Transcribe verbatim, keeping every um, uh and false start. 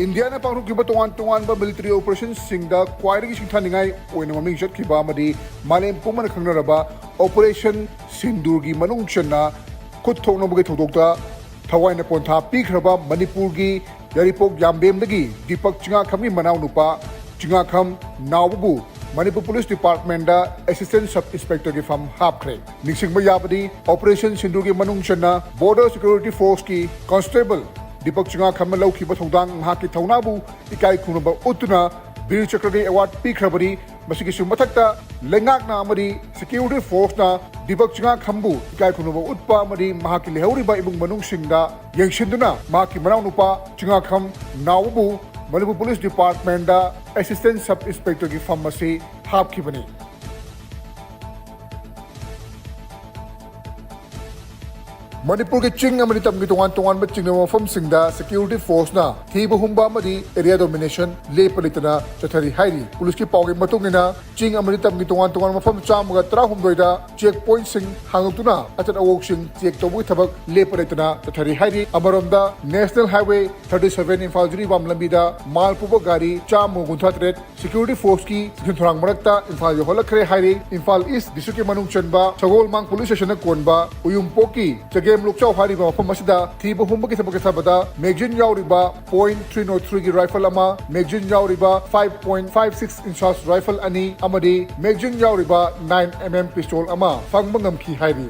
ꯏꯟꯗꯤꯌꯥꯅ ꯄꯥꯡꯊꯣꯛꯈꯤꯕ ꯇꯣꯉꯥꯟ ꯇꯣꯉꯥꯟꯕ ꯃꯤꯂꯤꯇꯔꯤ ꯑꯣꯄꯔꯦꯁꯟꯁꯤꯡꯗ ꯈ꯭ꯋꯥꯏꯗꯒꯤ ꯁꯤꯡꯊꯥꯅꯤꯡꯉꯥꯏ ꯑꯣꯏꯅ ꯃꯃꯤꯡ ꯆꯠꯈꯤꯕ ꯑꯃꯗꯤ ꯃꯥꯂꯦꯝ ꯄꯨꯝꯕꯅ ꯈꯪꯅꯔꯕ ꯑꯣꯄꯔꯦꯁꯟ ꯁꯤꯟꯗꯨꯔꯒꯤ ꯃꯅꯨꯡ ꯆꯟꯅ ꯈꯨꯠ ꯊꯣꯛꯅꯕꯒꯤ ꯊꯧꯗꯣꯛꯇ ꯊꯋꯥꯏꯅ ꯄꯣꯟꯊꯥ ꯄꯤꯈ꯭ꯔꯕ ꯃꯅꯤꯄꯨꯔꯒꯤ ꯌꯥꯏꯔꯤꯄꯣꯛ ꯌꯥꯝꯕꯦꯝꯗꯒꯤ ꯗꯤꯄꯛ ꯆꯤꯉꯥꯈꯝꯒꯤ ꯃꯅꯥꯎꯅꯨꯄꯥ ꯆꯤꯉꯥꯈꯝ ꯅꯥꯎꯕꯕꯨ ꯃꯅꯤꯄꯨꯔ ꯄꯨꯂꯤꯁ ꯗꯤꯄꯥꯔꯠꯃꯦꯟꯗ ꯑꯦꯁꯤꯁꯇꯦꯟ ꯁꯕ ꯏꯟꯁꯄꯦꯛꯇꯔꯒꯤ ꯐꯝ ꯍꯥꯞꯈ꯭ꯔꯦ꯫ ꯅꯤꯡꯁꯤꯡꯕ ꯌꯥꯕꯗꯤ, ꯑꯣꯄꯔꯦꯁꯟ ꯁꯤꯟꯗꯨꯔꯒꯤ ꯃꯅꯨꯡ ꯆꯟꯅ ꯕꯣꯔꯗꯔ ꯁꯦꯀ꯭ꯌꯨꯔꯤꯇꯤ ꯐꯣꯔꯁꯀꯤ ꯀꯣꯟꯁꯇꯦꯕꯜ ꯗꯤꯄꯛ ꯆꯤꯉꯥꯈꯝꯅ ꯂꯧꯈꯤꯕ ꯊꯧꯗꯥꯡ, ꯃꯍꯥꯛꯀꯤ ꯊꯧꯅꯥꯕꯨ ꯏꯀꯥꯏ ꯈꯨꯝꯅꯕ ꯎꯠꯇꯨꯅ ꯕꯤꯔ ꯆꯀ꯭ꯔꯒꯤ ꯑꯦꯋꯥꯔꯗ ꯄꯤꯈ꯭ꯔꯕꯅꯤ꯫ ꯃꯁꯤꯒꯤꯁꯨ ꯃꯊꯛꯇ ꯂꯩꯉꯥꯛꯅ ꯑꯃꯗꯤ ꯁꯦꯀ꯭ꯌꯨꯔꯤꯇꯤ ꯐꯣꯔꯁꯅ ꯗꯤꯄꯛ ꯆꯤꯉꯥꯈꯝꯕꯨ ꯏꯀꯥꯏ ꯈꯨꯝꯅꯕ ꯎꯠꯄ ꯑꯃꯗꯤ ꯃꯍꯥꯛꯀꯤ ꯂꯩꯍꯧꯔꯤꯕ ꯏꯃꯨꯡ ꯃꯅꯨꯡꯁꯤꯡꯗ ꯌꯦꯡꯁꯤꯟꯗꯨꯅ ꯃꯍꯥꯛꯀꯤ ꯃꯅꯥꯎꯅꯨꯄꯥ ꯆꯤꯉꯥꯈꯝ ꯅꯥꯎꯕꯕꯨ ꯃꯅꯤꯄꯨꯔ ꯄꯨꯂꯤꯁ ꯗꯤꯄꯥꯔꯠꯃꯦꯟꯗ ꯑꯦꯁꯤꯁꯇꯦꯟ ꯁꯕ ꯏꯟꯁꯄꯦꯛꯇꯔꯒꯤ ꯐꯝ ꯑꯁꯤ ꯍꯥꯞꯈꯤꯕꯅꯤ꯫ ꯃꯅꯤꯄꯨꯔꯒꯤ ꯆꯤꯡ ꯑꯃꯗꯤ ꯇꯝꯒꯤ ꯇꯣꯉꯥꯟ ꯇꯣꯉꯥꯟꯕ ꯆꯤꯡꯂꯕ ꯃꯐꯝꯁꯤꯡꯗ ꯁꯦꯀ꯭ꯌꯨꯔꯤꯇꯤ ꯐꯣꯔꯁꯅ ꯊꯤꯕ ꯍꯨꯝꯕ ꯑꯃꯗꯤ ꯑꯦꯔꯤꯌꯥ ꯗꯣꯃꯤꯅꯦꯁꯟ ꯂꯦꯞꯄ ꯂꯩꯇꯅ ꯆꯠꯊꯔꯤ ꯍꯥꯏꯔꯤ꯫ ꯄꯨꯂꯤꯁꯀꯤ ꯄꯥꯎꯒꯤ ꯃꯇꯨꯡ ꯏꯟꯅ, ꯆꯤꯡ ꯑꯃꯗꯤ ꯇꯝꯒꯤ ꯇꯣꯉꯥꯟ ꯇꯣꯉꯥꯟꯕ ꯃꯐꯝ ꯆꯥꯝꯃꯒ ꯇꯔꯥꯍꯨꯝꯗꯣꯏꯗ ꯆꯦꯛ ꯄꯣꯏꯟꯠꯁꯤꯡ ꯍꯥꯡꯗꯣꯛꯇꯨꯅ ꯑꯆꯠ ꯑꯋꯣꯛꯁꯤꯡ ꯆꯦꯛ ꯇꯧꯕꯒꯤ ꯊꯕꯛ ꯂꯦꯞꯄ ꯂꯩꯇꯅ ꯆꯠꯊꯔꯤ ꯍꯥꯏꯔꯤ꯫ ꯑꯃꯔꯣꯝꯗ, national highway thirty seven Imphal Jiribam ꯂꯝꯕꯤꯗ ꯃꯥꯜ ꯄꯨꯕ ꯒꯥꯔꯤ ꯆꯥꯝꯃ ꯀꯨꯟꯊ꯭ꯔꯥ ꯇꯔꯦꯠ ꯁꯦꯀ꯭ꯌꯨꯔꯤꯇꯤ ꯐꯣꯔꯁꯀꯤ ꯆꯦꯛꯁꯤꯟ ꯊꯧꯔꯥꯡ ꯃꯔꯛꯇ ꯏꯝꯐꯥꯜ ꯌꯧꯍꯜꯂꯛꯈ꯭ꯔꯦ ꯍꯥꯏꯔꯤ꯫ ꯏꯝꯐꯥꯜ ꯏꯁ ꯗꯤꯁꯇ꯭ꯔꯤꯛꯀꯤ ꯃꯅꯨꯡ ꯆꯟꯕ ꯁꯒꯣꯜꯃꯥꯡ ꯄꯨꯂꯤꯁ ꯁ꯭ꯇꯦꯁꯟꯅ ꯀꯣꯟꯕ ꯎꯌꯨꯝꯄꯣꯛꯀꯤ ꯆꯒꯦꯝ ꯂꯣꯛꯆꯥꯎ ꯍꯥꯏꯔꯤꯕ ꯃꯐꯝ ꯑꯁꯤꯗ ꯊꯤꯕ ꯍꯨꯝꯕꯒꯤ ꯊꯕꯛ ꯆꯠꯊꯕꯗ ꯃꯦꯒꯖꯤꯟ ꯌꯥꯎꯔꯤꯕ ꯄꯣꯏꯟꯠ ꯊ꯭ꯔꯤ ꯅꯣꯠ ꯊ꯭ꯔꯤꯒꯤ ꯔꯥꯏꯐꯜ ꯑꯃ, ꯃꯦꯒꯖꯤꯟ ꯌꯥꯎꯔꯤꯕ five point five six inches rifle ꯑꯅꯤ ꯑꯃꯗꯤ ꯃꯦꯒꯖꯤꯟ ꯌꯥꯎꯔꯤꯕ ꯅꯥꯏꯟ ꯑꯦꯝ ꯑꯦꯝ ꯄꯤꯁꯇꯣꯜ ꯑꯃ ꯐꯪꯕ ꯉꯝꯈꯤ ꯍꯥꯏꯔꯤ꯫